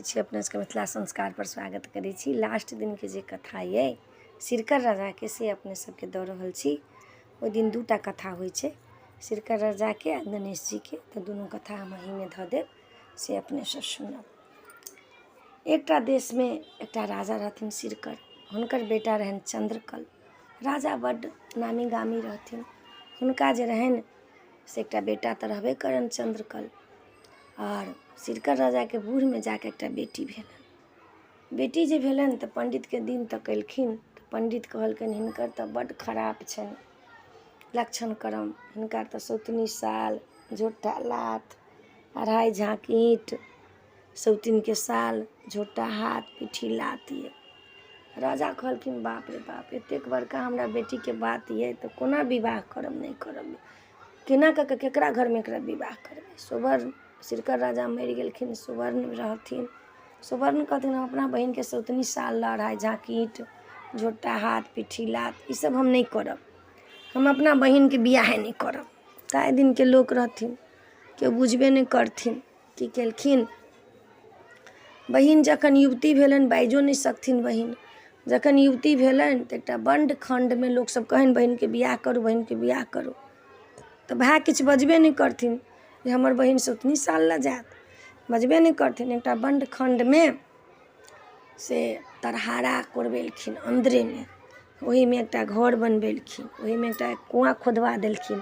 छी अपना सबके मिथिला संस्कार पर स्वागत करै छी। लास्ट दिनके जे कथा अइ सिरकर राजाके, से अपने सबके दऽ रहल छी। ओहि दिन 2टा कथा होइ छै, सिरकर राजाके आ गणेश जीके। तऽ दुनू कथा हम एहिमे धऽ देब, से अपने सब सुनब। एकटा देशमे एकटा राजा रहथिन सिरकर, हुनकर बेटा रहनि चन्द्रकल। राजा बड्ड नामी गामी रहथिन। हुनका जे रहनि से एकटा बेटा तऽ रहबे करनि चन्द्रकल। आओर सिरकर राजाके बूढ़मे जाकऽ एकटा बेटी भेलनि। बेटी जे भेलनि तऽ पण्डितके दिन तकेलखिन तऽ पण्डित कहलकनि हिनकर तऽ बड्ड खराब छनि लक्षण करम, हिनका तऽ सौतनी साल, झोटा लात, अढ़ाइ झाँक ईंट, सौतिनके साल, झोटा हाथ, पिट्ठी लात यऽ। राजा कहलखिन बाप रे बाप, एतेक बड़का हमरा बेटीके बात यऽ तऽ कोना विवाह करब, नहि करब, केना कऽ कऽ केकरा घरमे एकरा विवाह करबै। सुवर्ण सिरकर राजा मरि गेलखिन, सुवर्ण रहथिन। सुवर्ण कहथिन हम अपना बहिनके सौतनी साल लड़ाइ झाँकीट झोटा हाथ पिट्ठी लात ईसब हम नहि करब, हम अपना बहिनके बियाहे नहि करब। ताहि दिनके लोक रहथिन, केओ बुझबे नहि करथिन। की केलखिन, बहिन जखन युवती भेलनि बाजियो नहि सकथिन। बहिन जखन युवती भेलनि तऽ एकटा बन्द खण्डमे लोकसभ कहनि बहिनके बियाह करू, बहिनके बियाह करू। तऽ भाय किछु बजबे नहि करथिन जे हमर बहिन सौतनी साल लए जायत, बजबे नहि करथिन। एकटा बन्द खण्डमे से तरहारा कोरबेलखिन अन्दरेमे, ओहिमे एकटा घर बनबेलखिन, ओहिमे एकटा कुआँ खोदबा देलखिन,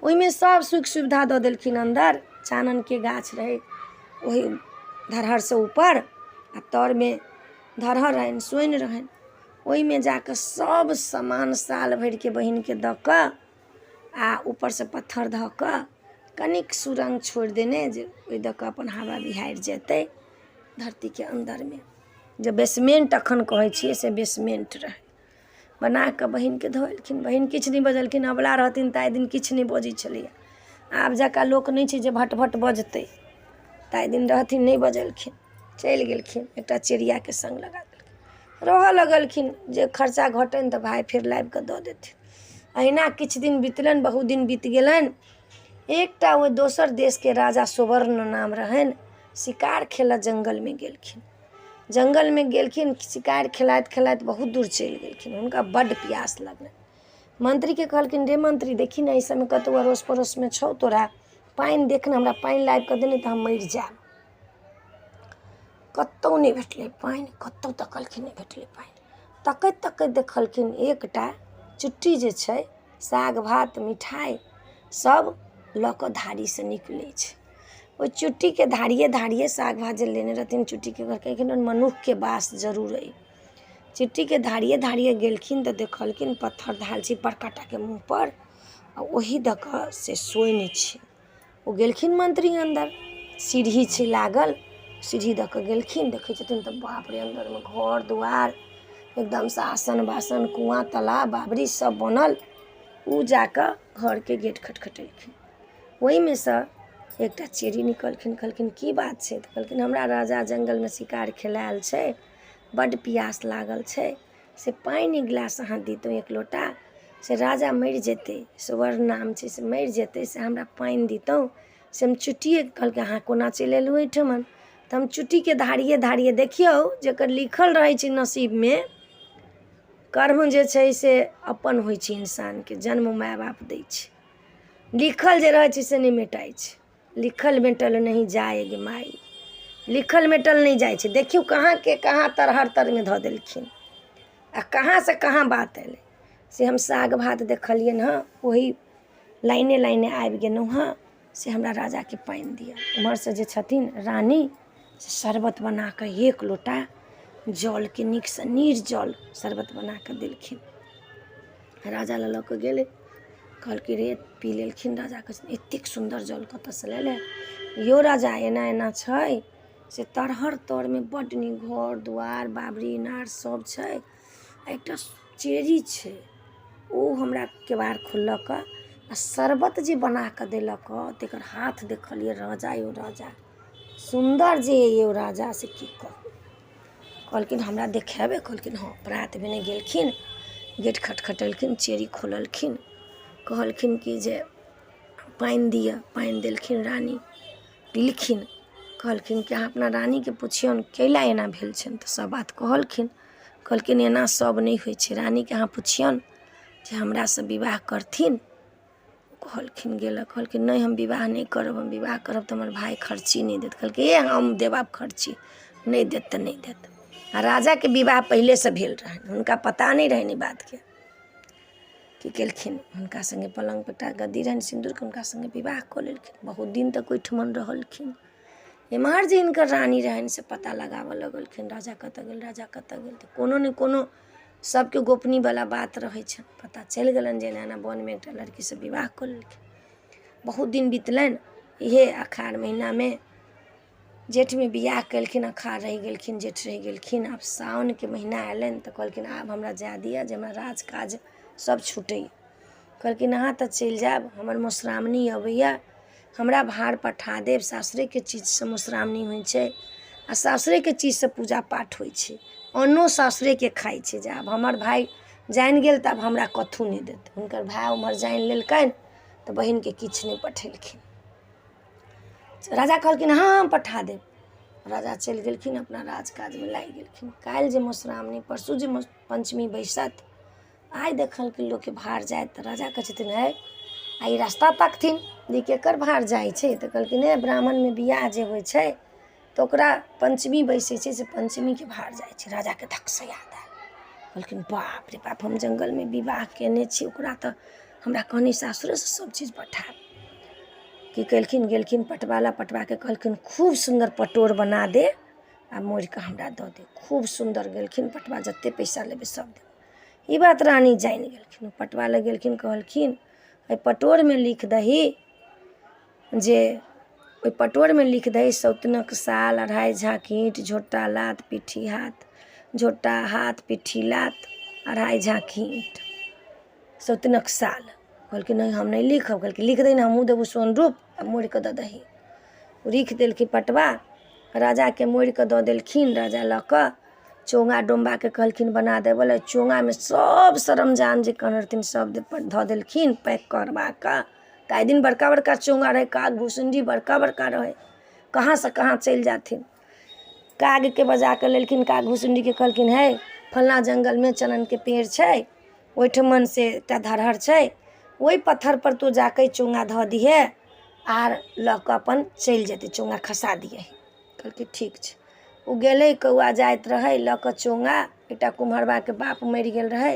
ओहिमे सब सुख सुविधा दऽ देलखिन। अन्दर चाननके गाछ रहै ओहि धरहरसँ ऊपर आ तरमे धरहर रहनि, सोनि रहनि। ओहिमे जा कऽ सब सामान साल भरिके बहिनके दऽ कऽ आ ऊपरसँ पत्थर धऽ कऽ कनिक सुरङ्ग छोड़ि देने जे ओहि दऽ कऽ अपन हवा बिहाड़ि जेतै धरतीके अन्दरमे। जे बेसमेन्ट अखन कहै छियै से बेसमेन्ट रहै। बना कऽ बहिनके धऽ एलखिन। बहिन किछु नहि बजलखिन, अबला रहथिन ताहि दिन किछु नहि बजै छलैए। आब जकाँ लोक नहि छै जे भट भट बजतै, ताहि दिन रहथिन नहि बजलखिन, चलि गेलखिन। एकटा चिड़ियाके सङ्ग लगा देलखिन, रहऽ लगलखिन। जे खर्चा घटनि तऽ भाय फेर लाबि कऽ दऽ देथिन। अहिना किछु दिन बितलनि, बहुत दिन बीत गेलनि। एकटा ओहि दोसर देशके राजा सुवर्ण नाम रहनि, शिकार खेलऽ जङ्गलमे गेलखिन। जङ्गलमे गेलखिन, शिकार खेलाइत खेलाइत बहुत दूर चलि गेलखिन। हुनका बड्ड प्यास लगलनि। मन्त्रीके कहलखिन रे मन्त्री, देखही ने एहि सबमे कतहु अड़ोस पड़ोसमे छौ तोरा पानि, देख ने हमरा पानि लाबि कऽ दे, नहि तऽ हम मरि जायब। कतहु नहि भेटलै पानि, कतहु तकलखिन नहि भेटलै पानि। तकैत तकैत देखलखिन एकटा चुट्टी जे छै साग भात मिठाइ सब लऽ कऽ धारीसँ निकलै छै। ओहि चुट्टीके धारिए धारिए साग भात जे लेने रहथिन चुट्टीके, कहलखिन मनुखके वास जरूर अइ। चुट्टीके धारिए धारिए गेलखिन तऽ देखलखिन पत्थर धयल छै बड़का टाके मुँहपर आ ओही दऽ कऽ से सोनि छै। ओ गेलखिन मन्त्री अन्दर, सीढ़ी छै लागल, सीढ़ी दऽ कऽ गेलखिन। देखै छथिन तऽ बाप रे, अन्दरमे घर दुआरि एकदमसँ आसन बासन कुआँ तालाब बावड़ी सब बनल। ओ जा कऽ घरके गेट खटखटेलखिन। ओहिमे सँ एकटा चिड़ी निकलखिन, कहलखिन की बात छै? तऽ कहलखिन हमरा राजा जङ्गलमे शिकार खेलायल छै, बड्ड पियास लागल छै, से पानि एक गिलास अहाँ दितहुँ एक लोटा, से राजा मरि जेतै, सुवर्ण नाम छै, से मरि जेतै, से हमरा पानि दितहुँ। से हम चुट्टिए कहलकै अहाँ कोना चलि एलहुँ एहिठमन? तऽ हम चुट्टीके धारिए धारिए, देखियौ जकर लिखल रहै छै नसीबमे, कर्म जे छै से अपन होइ छै इंसानके, जन्म माय बाप दै छै, लिखल जे रहै छै से नहि मेटाइ छै। लिखल मेटल नहि जाय गे माइ, लिखल मेटल नहि जाइ छै। देखियौ कहाँके कहाँ तरहर तरमे धऽ देलखिन आ कहाँसँ कहाँ बात एलै। से हम साग भात देखलियनि हँ, ओही लाइने लाइने आबि गेलहुँ हँ, से हमरा राजाके पानि दिअ। ओम्हरसँ जे छथिन रानी से शरबत बना कऽ एक लोटा जलके नीकसँ निर्जल शरबत बना कऽ देलखिन। राजा लग लऽ कऽ गेलै, कहलकै रे पी लेलखिन। राजा कहै छथिन एतेक सुन्दर जल कतऽसँ लेलै यौ राजा? एना एना छै से तरहर तरमे बड्ड नीक घर दुआरि बाबरी इनार सब छै आ एकटा चेरी छै, ओ हमरा केबाड़ खोललक आ शरबत जे बना कऽ देलक हँ तकर हाथ देखलियै राजा यौ राजा, सुन्दर जे यौ राजा से की कहू। कहलखिन हमरा देखेबै? कहलखिन हँ। प्रात भेने गेलखिन, गेट खटखटेलखिन, चेरी खोललखिन, कहलखिन कि जे पानि दिअ। पानि देलखिन, रानी पीलखिन। कहलखिन कि अहाँ अपना रानीके पुछियौन कैला एना भेल छनि तऽ सब बात कहलखिन। कहलखिन एना सब नहि होइ छै, रानीके अहाँ पुछियौन जे हमरासँ विवाह करथिन। कहलखिन गेलक, कहलखिन नहि हम विवाह नहि करब, हम विवाह करब तऽ हमर भाय खर्ची नहि देत। कहलकै ए हम देब आब खर्ची, नहि देत तऽ नहि देत। आ राजाके विवाह पहिलेसँ भेल रहनि, हुनका पता नहि रहनि ई बातके। की केलखिन, हुनका सङ्गे पलङ्गपर एकटा गद्दी रहनि सिन्दूरके, हुनका सङ्गे विवाह कऽ लेलखिन। बहुत दिन तक ओहिठमन रहलखिन। एम्हर जे हिनकर रानी रहनि से पता लगाबऽ लगलखिन, राजा कतऽ गेल, राजा कतऽ गेल। तऽ कोनो ने कोनो सबके गोपनीवला बात रहै छनि, पता चलि गेलनि जे एना एना वनमे एकटा लड़कीसँ विवाह कऽ लेलखिन। बहुत दिन बितलनि। इएह अखाढ़ महिनामे जेठमे बियाह केलखिन, अखाढ़ रहि गेलखिन, जेठ रहि गेलखिन। आब साओनके महीना अयलनि तऽ कहलखिन आब हमरा जाय दिअ जे हमरा राज काज सब छूटैये। कहलखिन अहाँ तऽ चलि जायब, हमर मधुश्रावणी अबैये, हमरा भार पठा देब। सासुरेके चीजसँ मधुश्रावणी होइ छै आ सासुरेके चीजसँ पूजा पाठ होइ छै, अन्नो सासुरेके खाइ छै। जे आब हमर भाय जानि गेल तऽ आब हमरा कथू नहि देत। हुनकर भाय ओम्हर जानि लेलकनि तऽ बहिनके किछु नहि पठेलखिन। राजा कहलखिन हँ हम पठा देब। राजा चलि गेलखिन, अपना राज काजमे लागि गेलखिन। काल्हि जे मधुश्रावणी, परसू जे पञ्चमी बैसत, आइ देखलखिन लोकके भार जाइत तऽ राजा कहै छथिन है आ ई रास्ता तकथिन जे केकर भार जाइ छै। तऽ कहलखिन हे ब्राह्मणमे बियाह जे होइ छै तऽ ओकरा पञ्चमी बैसै छै, से पञ्चमीके भार जाइ छै। राजाके धकसँ याद आयल, कहलखिन बाप रे बाप, हम जङ्गलमे विवाह कयने छी, ओकरा तऽ हमरा कहने सासुरेसँ सब चीज पठायब। की केलखिन, गेलखिन पटवा लए। पटवाके कहलखिन खूब सुन्दर पटोर बना दे आ मोड़िकऽ हमरा दऽ दे। खूब सुन्दर गेलखिन पटवा, जते पैसा लेबै सब देबै। ई बात रानी जानि गेलखिन। पटवा लग गेलखिन, कहलखिन एहि पटोरमे लिख दही जे ओहि पटोरमे लिख दही सौतनक साल अढ़ाइ झाँक ईंट झोटा लात पिट्ठी हाथ, झोटा हाथ पिट्ठी लात अढ़ाइ झाँक ईंट सौतनक साल। कहलकै नहि हम नहि लिखब। कहलकै लिख दही ने, हमहूँ देबौ सोन रूप आ मोड़ि कऽ दऽ दही। लिख देलखिन पटवा, राजाके मोड़ि कऽ दऽ देलखिन। राजा लऽ कऽ चोङ्गा डोम्बाके कहलखिन बना देबऽ लए। चोङ्गामे सब सरमजान जे कहने रहथिन सब धऽ देलखिन पैक करबा कऽ। ताहि दिन बड़का बड़का चोङ्गा रहै, काग भुसुण्डी बड़का बड़का रहै, कहाँसँ कहाँ चलि जाथिन। कागके बजा कऽ लेलखिन, काग भुसुण्डीके कहलखिन हे फल्लाँ जङ्गलमे चननके पेड़ छै, ओहिठमन से एकटा धरहर छै, ओहि पत्थरपर तू जा कऽ चोङ्गा धऽ दिहे आर लऽ कऽ अपन चलि जेतै, चोङ्गा खसा दिहे। कहलकै ठीक छै। ओ गेलै, कौआ जाइत रहै लऽ कऽ चोङ्गा। एकटा कुम्हरबाके बाप मरि गेल रहै,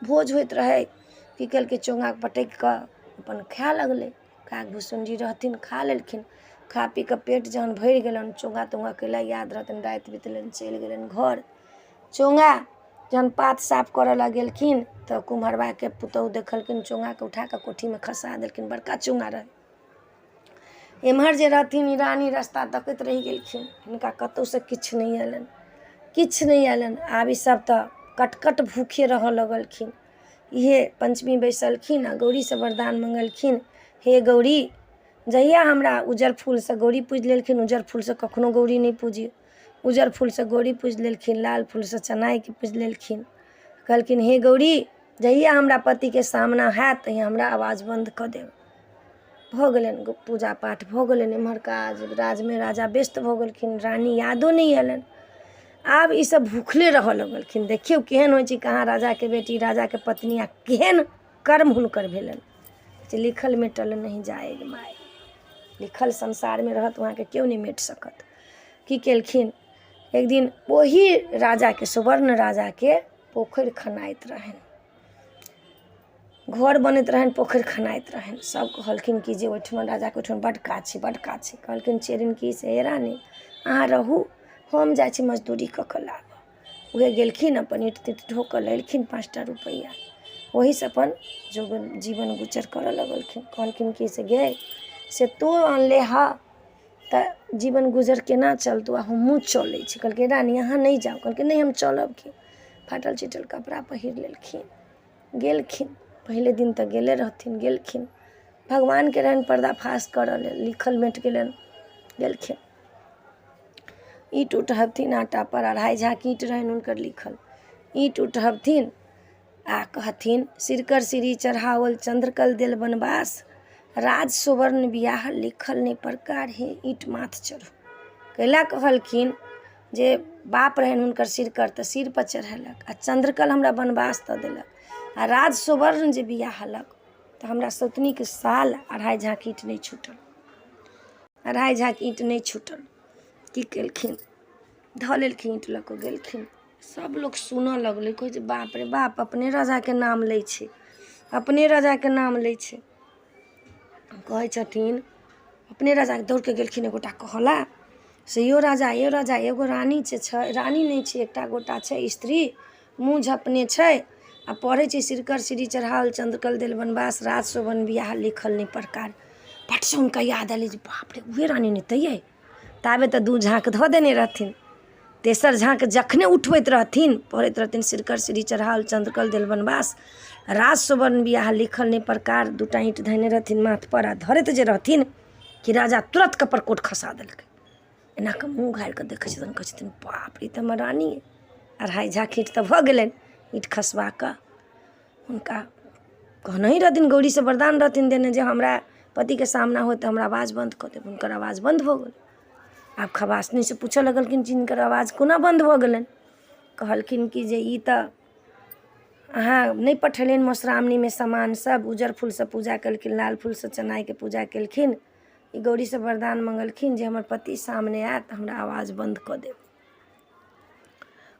भोज होइत रहै। की केलकै, चोङ्गा पटकि कऽ अपन खाए लगलै। काग भुसुण्डी रहथिन, खा लेलखिन। खा पी कऽ पेट जहन भरि गेलनि, चोङ्गा तोङ्गा कैला याद रहतनि, राति बितलनि, चलि गेलनि घर। चोङ्गा जहन पात साफ करऽ लगेलखिन तऽ कुम्हरबाके पुतहु देखलखिन, चोङ्गाके उठा कऽ कोठीमे खसा देलखिन। बड़का चोङ्गा रहै। एम्हर जे रहथिन ई रानी रस्ता तकैत रहि गेलखिन, हिनका कतहुसँ किछु नहि अयलनि, किछु नहि अयलनि। आब ईसभ तऽ कटकट भूखे रहऽ लगलखिन। इहे पञ्चमी बैसलखिन आ गौरीसँ वरदान मङ्गलखिन, हे गौरी जहिया हमरा उज्जर फूलसँ गौरी पूजि लेलखिन, उज्जर फूलसँ कखनो गौरी नहि पूजियौ, उज्जर फूलसँ गौरी पूजि लेलखिन, लाल फूलसँ चनाइके पूजि लेलखिन। कहलखिन हे गौरी जहिया हमरा पतिके सामना हैत तहिया हमरा आवाज बन्द कऽ देब। भऽ गेलनि पूजा पाठ भऽ गेलनि। एम्हर काज राजमे राजा व्यस्त भऽ गेलखिन, रानी यादो नहि अयलनि। आब ईसभ भुखले रहऽ लगलखिन। देखियौ केहन होइ छै, कहाँ राजाके बेटी, राजाके पत्नी आ केहन कर्म हुनकर भेलनि जे लिखल मेटल नहि जाय my. लिखल संसारमे रहत, वहाँके केओ नहि मेट सकत। की केलखिन, एक दिन ओही राजाके, सुवर्ण राजाके पोखरि खनाइत रहनि, घर बनैत रहनि, पोखरि खनाइत रहनि। सभ कहलखिन कि जे ओहिठमा राजाके ओहिठमा बड्ड काज छै, बड्ड काज छै। कहलखिन चेरिन कि से हे रानी अहाँ रहू, हम जाइ छी मजदूरी कऽ कऽ लाबऽ। उएह गेलखिन, अपन ईंट तीट ढो कऽ लेलखिन 5टा रुपैआ, ओहीसँ अपन जीवन गुजर करऽ लगलखिन। कहलखिन कि से गे से तोँ अनले हऽ तऽ जीवन गुजर केना चलतौ, आ हमहूँ चलै छी। कहलकै रानी अहाँ नहि जाउ। कहलकै नहि हम चलब की। फाटल चिटल कपड़ा पहिर लेलखिन, गेलखिन। पहिले दिन तऽ गेले रहथिन, गेलखिन। भगवानके रहनि पर्दाफाश करऽ लेल, लिखल मेट गेलनि। गेलखिन, ईंट उठबथिन आटापर, अढ़ाइ झाँक ईंट रहनि हुनकर लिखल। ईंट उठबथिन आ कहथिन सिरकर सीढ़ी चढ़ाओल चन्द्रकल देल बनवास, राज सुवर्ण बियाह लिखल नहि प्रकार हे ईंट माथ चढ़ू। कैला कहलखिन जे बाप रहनि हुनकर सिरकर तऽ सिरपर चढ़ेलक आ चन्द्रकल हमरा वनवास दऽ देलक आ राज सुवर्ण जे बियाहलक तऽ हमरा सौतनीके साल अढ़ाइ झाँक ईंट नहि छूटल, अढ़ाइ झाँक ईंट नहि छूटल। की केलखिन, धऽ लेलखिन, ईंट लऽ कऽ गेलखिन। सब लोक सुनऽ लगलै, कहै छै बाप रे बाप, अपने राजाके नाम लै छै, अपने राजाके नाम लै छै। कहै छथिन अपने राजाके दौड़के गेलखिन। एक गोटा कहला से यौ राजा, यौ राजा, एगो रानी छै, छै रानी नहि छै, एकटा गोटा छै स्त्री, मुँह झपने छै आ पढ़ै छै सिरकर सीढ़ी चढ़ाओल चन्द्रकल देल वनवास राज शोभन बियाह लिखल नहि प्रकार। पटसँ हुनका याद एलै जे बाप रे, उहे रानी नहि तऽ यै। ताबे तऽ दू झाँक धऽ देने रहथिन। तेसर झाँक जखने उठबैत रहथिन, पढ़ैत रहथिन सिरकर सीढ़ी चढ़ाओल चन्द्रकल देल वनवास राज सुवर्ण बियाह लिखल नहि प्रकार, दूटा ईंट धयने रहथिन माथपर आ धरैत जे रहथिन कि राजा तुरन्त कपड़कोट खसा देलकै। एना कऽ मुँह उघारि कऽ देखै छथिन, कहै छथिन बाप रे, ई तऽ हमर रानी अइ। अढ़ाइ झाँक ईंट तऽ भऽ गेलनि। ईंट खसबा कऽ हुनका कहनहि रहथिन, गौरीसँ वरदान रहथिन देने जे हमरा पतिके सामना होत तऽ हमरा आवाज बन्द कऽ देब। हुनकर आवाज बन्द भऽ गेलै। आब खबासनीसँ पूछऽ लगलखिन जिनकर आवाज कोना बन्द भऽ गेलनि। कहलखिन कि जे ई तऽ अहाँ नहि पठेलियनि मधुश्रावणीमे सामान सब। उज्जर फूलसँ पूजा केलखिन, लाल फूलसँ चनाइके पूजा केलखिन। ई गौरीसँ वरदान मङ्गलखिन जे हमर पति सामने आयत तऽ हमरा आवाज बन्द कऽ देब।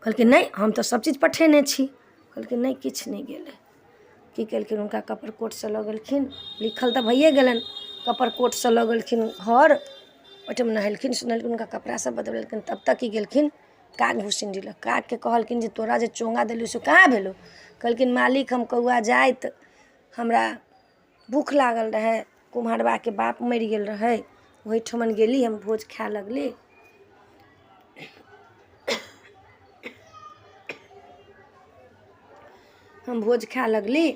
कहलखिन नहि, हम तऽ सभचीज पठेने छी। कहलखिन नहि, किछु नहि गेलै। की केलखिन, हुनका कपड़कोटसँ लऽ गेलखिन। लिखल तऽ भइए गेलनि। कपड़कोटसँ लऽ गेलखिन घर, ओहिठाम नहेलखिन सुनेलखिन, हुनका कपड़ा सब बदलेलखिन। तब तक की गेलखिन काग भुसुंडी लग। कागके कहलखिन जे तोरा जे चोङ्गा देलियौ से कहाँ भेलौ? कहलखिन मालिक, हम कौआ जाइत हमरा भूख लागल रहै, कुम्हरबाके बाप मरि गेल रहै, ओहिठमन गेली हम, भोज खाय लगली, हम भोज खाय लगली,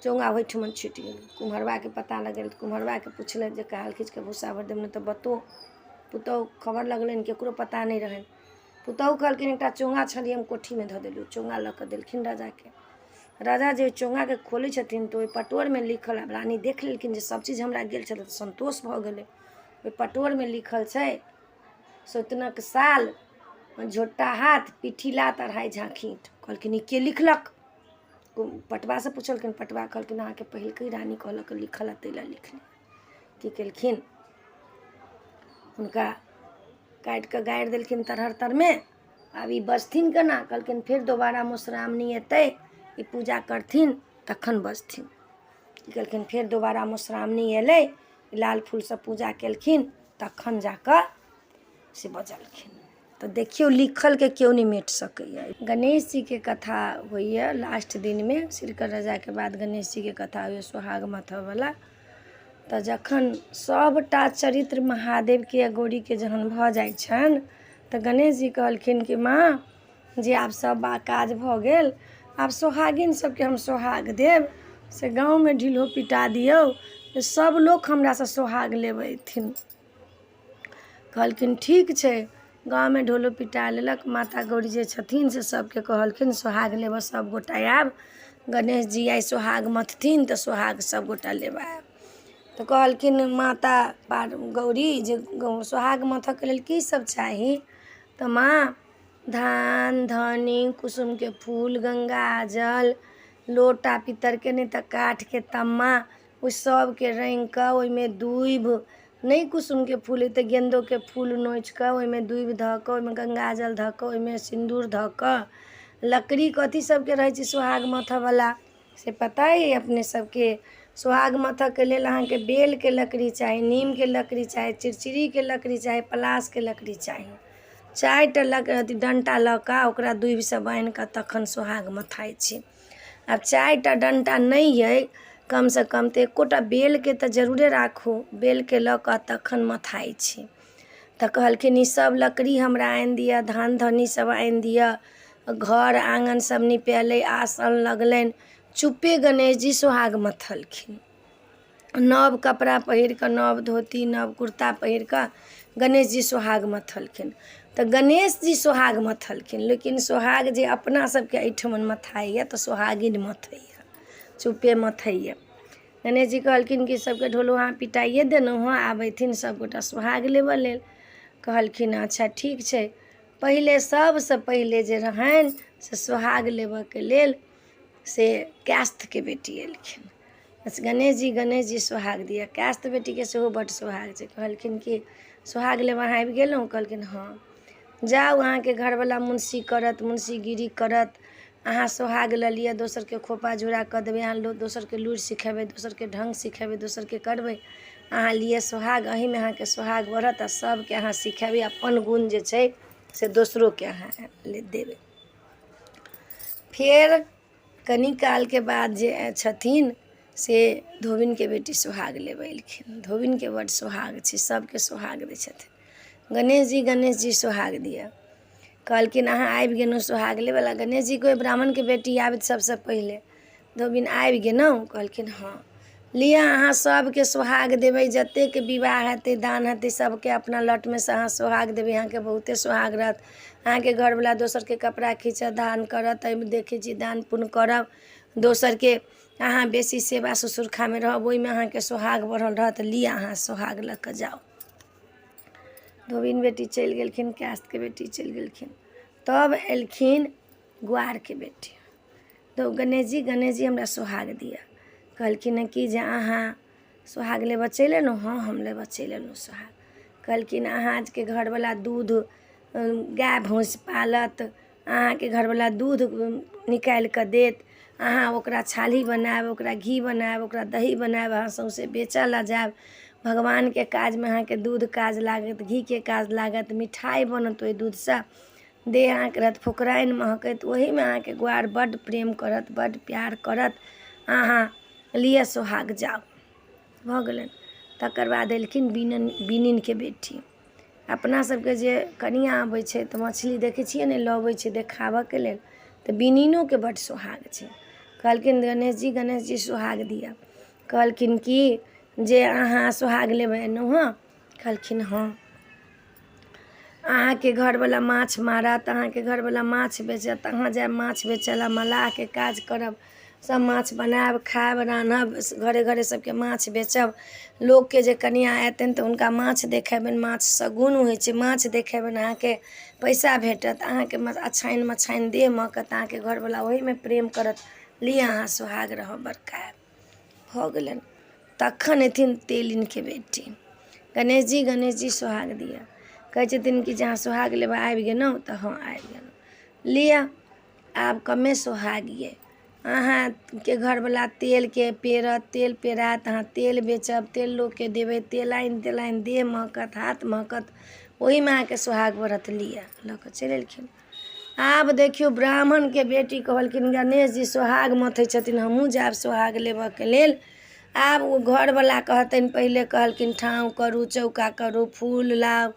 चोङ्गा ओहिठमन छुटि गेल। कुम्हरबाके पता लगल तऽ कुम्हरबाके पुछलनि जे कहाल खीँच कऽ भूसा भरि देब, नहि तऽ बतो पुतहु खबर लगलनि, ककरो पता नहि रहनि। पुतहु कहलखिन एकटा चोङ्गा छलियै, हम कोठीमे धऽ देलियै। चोङ्गा लऽ कऽ देलखिन राजाके। राजा जे ओहि चोङ्गाके खोलै छथिन तऽ ओहि पटोरमे लिखल, आब रानी देख लेलखिन जे सभ चीज हमरा गेल छलै तऽ सन्तोष भऽ गेलै। ओहि पटोरमे लिखल छै सौतनक साल झोटा हाथ पिट्ठी लात अढ़ाइ झाँखी। कहलखिन ई के लिखलक? पटवासँ पुछलखिन। पटवा कहलखिन अहाँके पहिलके रानी कहलक लिखल ताहि लए लिखली। की केलखिन, हुनका काटि कऽ गाड़ि देलखिन तरहर तरमे। आब ई बजथिन केना? कहलखिन फेर दोबारा मधुश्रावणी एतै, ई पूजा करथिन तखन बजथिन। की केलखिन, फेर दोबारा मधुश्रावणी एलै, लाल फूलसँ पूजा केलखिन, तखन जा कऽ से बजलखिन। तऽ देखियौ, लिखलके केओ नहि मेट सकैए। गणेश जीके कथा होइए लास्ट दिनमे, सिरकर रजाके बाद गणेश जीके कथा होइए सोहाग मथऽवला। तऽ जखन सभटा चरित्र महादेवके आ गौरीके जहन भऽ जाइ छनि तऽ गणेश जी कहलखिन कि माँ, जे आब सब काज भऽ गेल, आब सोहागिन सबके हम सोहाग देब, से गाँवमे ढिल्हो पिटा दियौ जे सब लोक हमरासँ सोहाग लेबऽ अयथिन। कहलखिन ठीक छै। गाँवमे ढोलो पिटा लेलक। माता गौरी जे छथिन से सबके कहलखिन सोहाग लेबऽ सब गोटा आयब, गणेश जी आइ सोहाग मथथिन तऽ सोहाग सब गोटा लेबऽ आयब। तऽ कहलखिन माता पार गौरी जे सोहाग मथऽके लेल की सब चाही? तऽ माँ, धान धनी कुसुमके फूल, गङ्गा जल, लोटा पित्तरके नहि तऽ काठके तम्मा, ओहि सबके रङ्गि कऽ ओहिमे दूभि नहि, कुसुमके फूल अइ तऽ गेन्दोके फूल नोचि कऽ ओहिमे दूभि धऽ कऽ, ओहिमे गङ्गाजल धऽ कऽ, ओहिमे सिन्दूर धऽ कऽ। लकड़ी कथी सबके रहै छै सोहाग मथऽवला से पता अइ अपने सबके? सोहाग मथऽके लेल अहाँके बेलके लकड़ी चाही, नीमके लकड़ी चाही, चिड़चिड़ीके लकड़ी चाही, पलासके लकड़ी चाही। चारिटा लक अथी डण्टा लऽ कऽ ओकरा दूभिसँ बान्हि कऽ तखन सोहाग मथाइ छै। आब चारिटा डण्टा नहि अइ कमसँ कम तऽ एकोटा बेलके तऽ जरूरे राखू। बेलके लऽ कऽ तखन मथाइ छै। तऽ कहलखिन ई सब लकड़ी हमरा आनि दिअ, धान धनी सब आनि दिअ। घर आङ्गन सब निपेलै, आसन लगलनि, चुप्पे गणेश जी सोहाग मथलखिन। नव कपड़ा पहिर कऽ, नव धोती नव कुर्ता पहिर कऽ गणेश जी सोहाग मथलखिन। तऽ गणेश जी सोहाग मथलखिन, लेकिन सोहाग जे अपना सबके एहिठमन मथाइए तऽ सोहागिन मथैए, चुप्पे मथैए। गणेश जी कहलखिन कि सबके ढोलो अहाँ पिटाइए देलहुँ हँ, आब अयथिन सबगोटा सोहाग लेबऽ लेल। कहलखिन अच्छा ठीक छै। पहिले सभसँ पहिले जे रहनि से सोहाग लेबऽके लेल से कायस्थके बेटी एलखिन। गणेश जी, गणेश जी सोहाग दिअ। कायस्थ बेटीके सेहो बड्ड सोहाग छै। कहलखिन कि सोहाग लेबऽ अहाँ आबि गेलहुँ? कहलखिन हँ। जाउ, अहाँके घरवला मुंशी करत, मुंशीगिरी करत, अहाँ सोहाग लऽ लिअ, दोसरके खोपा झूरा कऽ देबै, अहाँ दोसरके लूरि सिखेबै, दोसरके ढङ्ग सिखेबै, दोसरके करबै, अहाँ लिअ सोहाग, एहिमे अहाँके सोहाग बढ़त आ सभके अहाँ सिखेबै, अपन गुण जे छै से दोसरोके अहाँ देबै। फेर कनी कालके बाद जे छथिन से धोबिनके बेटी सोहाग लेबऽ एलखिन। धोबिनके बड्ड सोहाग छै, सभके सोहाग दै छथिन। गणेश जी, गणेश जी सोहाग दिअ। कहलखिन अहाँ आबि गेलहुँ सोहाग लेबऽ लए। गणेश जी कोइ ब्राह्मणके बेटी आबथि सभसँ पहिले। धोबिन आबि गेलहुँ? कहलखिन हँ। लिअ, अहाँ सभके सोहाग देबै, जतेक विवाह हेतै, दान हेतै, सभके अपना लटमे सँ अहाँ सोहाग देबै, अहाँके बहुते सोहाग रहत। अहाँके घरवला दोसरके कपड़ा खीचत, दान करत, एहिमे देखै छी दान पुण्य करब दोसरके, अहाँ बेसी सेवा ससुरखामे रहब, ओहिमे अहाँके सोहाग बढ़ल रहत। लिअ, अहाँ सोहाग लऽ कऽ जाउ। धोबिन बेटी चलि गेलखिन, कायस्थके बेटी चलि गेलखिन। तब एलखिन गुआरके बेटी। तऽ गणेश जी, गणेश जी हमरा सोहाग दिअ। कहलखिन हँ कि जे अहाँ सोहाग लेबऽ चलि एलहुँ? हँ, हम लेबऽ चलि एलहुँ सोहाग। कहलखिन अहाँके घरवला दूध गाय भैँस पालत, अहाँके घरवला दूध निकालि कऽ देत, अहाँ ओकरा छाली बनायब, ओकरा घी बनायब, ओकरा दही बनायब, अहाँ सौँसे बेचऽ लए जायब, भगवानके काजमे अहाँके दूध काज लागत, घीके काज लागत, मिठाइ बनत ओहि दूधसँ, देह अहाँके रहत फुकराइन महकैत, ओहीमे अहाँके गुआर बड्ड प्रेम करत, बड्ड प्यार करत, अहाँ लिअ सोहाग, जाउ। भऽ गेलनि। तकर बाद एलखिन बीनन, बीनिनके बेटी। अपना सबके जे कनिआँ अबै छै तऽ मछली देखै छियै ने, लबै छै देखाबऽके लेल। तऽ बीनिनोके बड्ड सोहाग छै। कहलखिन गणेश जी, गणेश जी सोहाग दिअ। कहलखिन कि जे अहाँ सोहाग लेबै एलहुँ हँ? कहलखिन हँ। अहाँके घरवला माछ मारत, अहाँके घरवला माछ बेचत, अहाँ जायब माछ बेचऽ लए, मल्लाहके काज करब, सभ माछ बनायब, खायब, रान्हब, घरे घरे सभके माछ बेचब, लोकके जे कनिआँ एतनि तऽ हुनका माछ देखेबनि, माछ शगुन होइ छै, माछ देखेबनि, अहाँके पैसा भेटत, अहाँके अछाइन मछाइन देह महकत, अहाँके घरवला ओहीमे प्रेम करत, लिअ अहाँ सोहाग रहब बड़का। भऽ गेलनि। तखन एथिन तेलिनके बेटी। गणेश जी, गणेश जी सोहाग दिअ। कहै छथिन कि जे अहाँ सोहाग लेबऽ आबि गेलहुँ? तऽ हँ, आबि गेलहुँ। लिअ, आब कमे सोहाग अइ, अहाँके घरवला तेलके पेरत, तेल पेरायत, अहाँ तेल बेचब, तेल लोकके देबै, तेलाइन तेलाइन देह महकत, हाथ महकत, ओहीमे अहाँके सोहाग बढ़त। लिअ, लऽ कऽ चलि एलखिन। आब देखियौ, ब्राह्मणके बेटी कहलखिन गणेश जी सोहाग मथै छथिन, हमहूँ जायब सोहाग लेबऽके लेल। आब ओ घरवला कहतनि, पहिले कहलखिन ठाँव करू, चौका करू, फूल लाउ,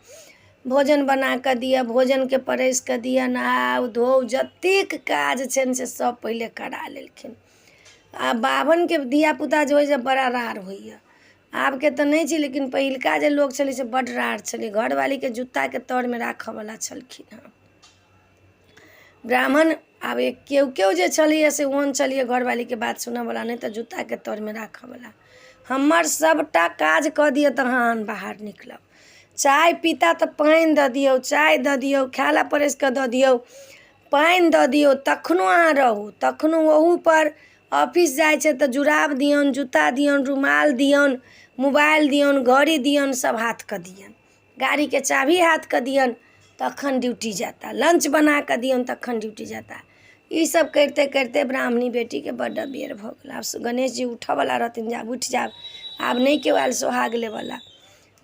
भोजन बना कऽ दिअ, भोजनके परसि कऽ दिअ, नहाउ धोउ, जतेक काज छनि से सभ पहिले करा लेलखिन। आ बाभनके धियापुता जे होइ छै बड़ा राड़ होइए। आबके तऽ नहि छै, लेकिन पहिलुका जे लोक छलै से बड्ड राड़ छलै, घरवालीके जुत्ताके तरमे राखऽवला छलखिन हँ ब्राह्मण। आब एक केओ केओ जे छलैए से ओहन छलैए घरवालीके बात सुनऽवला, नहि तऽ जुत्ताके तरमे राखऽवला। हमर सभटा काज कऽ दिअ तहन बाहर निकलब। चाय पीता तऽ पानि दऽ दियौ, चाय दऽ दियौ, खाय लए परसि कऽ दऽ दियौ, पानि दऽ दियौ, तखनो अहाँ रहू। तखनो ओहूपर ऑफिस जाइ छै तऽ जुराब दियौन, जूता दियौन, रुमाल दियौन, मोबाइल दियौन, घड़ी दियौन, सभ हाथके दियौन, गाड़ीके चाभी हाथके दियौन, तखन ड्यूटी जेता। लंच बना कऽ दियौन, तखन ड्यूटी जेता। ईसभ करिते करिते ब्राह्मणी बेटीके बड्ड अबेर भऽ गेल। आब गणेश जी उठयवला रहथिन जे आब उठि जायब, आब नहि केओ आयल सोहाग लेबयला।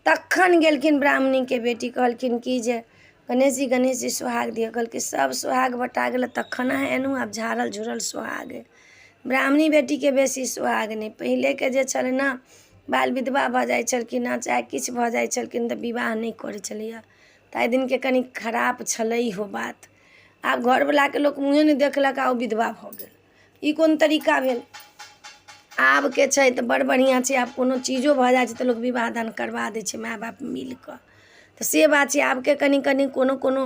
तखन गेलखिन ब्राह्मणीके बेटी। कहलखिन कि जे गणेश जी, गणेश जी सोहाग दिअ। कहलकै सभ सोहाग बँटा गेलै तखन अहाँ एलहुँ, आब झाड़ल झुरल सोहाग अइ। ब्राह्मणी बेटीके बेसी सोहाग नहि। पहिलेके जे छलै ने, बाल विधवा भऽ जाइ छलखिन हँ, चाहे किछु भऽ जाइ छलखिन तऽ विवाह नहि करै छलैए। ताहि दिनके कनि खराब छलै इहो बात। आब घरवलाके लोक मुँहे नहि देखलक आ ओ विधवा भऽ गेल, ई कोन तरीका भेल? आबके छै तऽ बड़ बढ़िआँ छै। आब कोनो चीजो भऽ जाइ छै तऽ लोक विवाह दान करबा दै छै माय बाप मिलि कऽ, तऽ से बात छै। आबके कनि कनि कोनो कोनो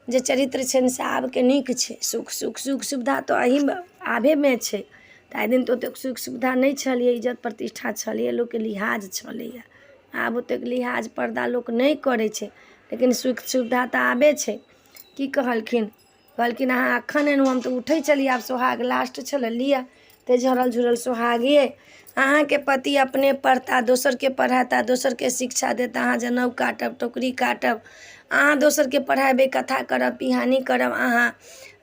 जे चरित्र छनि से आबके नीक छै। सुख सुख सुख सुविधा तऽ एहिमे आबेमे छै। ताहि दिन तऽ ओतेक सुख सुविधा नहि छलैए, इज्जत प्रतिष्ठा छलैए, लोकके लिहाज छलैए। आब ओतेक लिहाज पर्दा लोक नहि करै छै, लेकिन सुख सुविधा तऽ आबे छै। की कहलखिन? कहलखिन अहाँ एखन एलहुँ, हम तऽ उठै छलियै, आब सोहाग लास्ट छलै, लिअ तऽ झड़ल झुरल सोहाग अइ। अहाँके पति अपने पढ़ता, दोसरके पढ़ेता, दोसरके शिक्षा देता। अहाँ जनउ काटब, टोकरी काटब, अहाँ दोसरके पढ़ेबै, कथा करब, पिहानी करब, अहाँ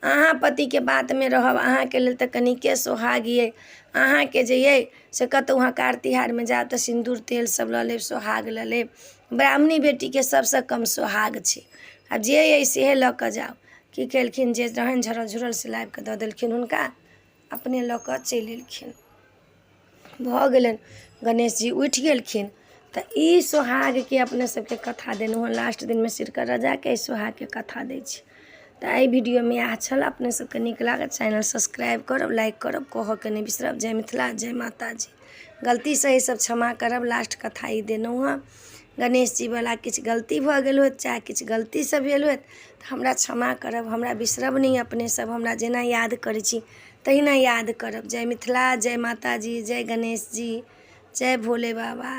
अहाँ पतिके बातमे रहब। अहाँके लेल तऽ कनिके सोहाग अइ। अहाँके जे अइ से कतहु हकार तिहारमे जायब तऽ सिन्दूर तेल सब लऽ लेब, सोहाग लऽ लेब। ब्राह्मणी बेटीके सबसँ कम सोहाग छै। आब जे अइ सेहे लऽ कऽ जाउ। की केलखिन? जे रहनि झड़ल झुरल से लाबि कऽ दऽ देलखिन हुनका, अपने लऽ कऽ चलि एलखिन। भऽ गेलनि, गणेश जी उठि गेलखिन। तऽ ई सोहागके अपने सबके कथा देलहुँ हँ। लास्ट दिनमे सिरकर राजाके एहि सोहागके कथा दै छी। तऽ एहि वीडियोमे इएह छल। अपने सबके नीक लागत, चैनल सब्सक्राइब करब, लाइक करब, कहऽके नहि बिसरब। जय मिथिला, जय माताजी। गलती सही सब क्षमा करब। लास्ट कथा ई देलहुँ हँ गणेश जीवला। किछु गलती भऽ गेल होत, चाहे किछु गलतीसँ भेल होत, तऽ हमरा क्षमा करब। हमरा बिसरब नहि। अपने सब हमरा जेना याद करै छी तहिना याद करब। जय मिथिला, जय माताजी, जय गणेश जी, जय भोले बाबा।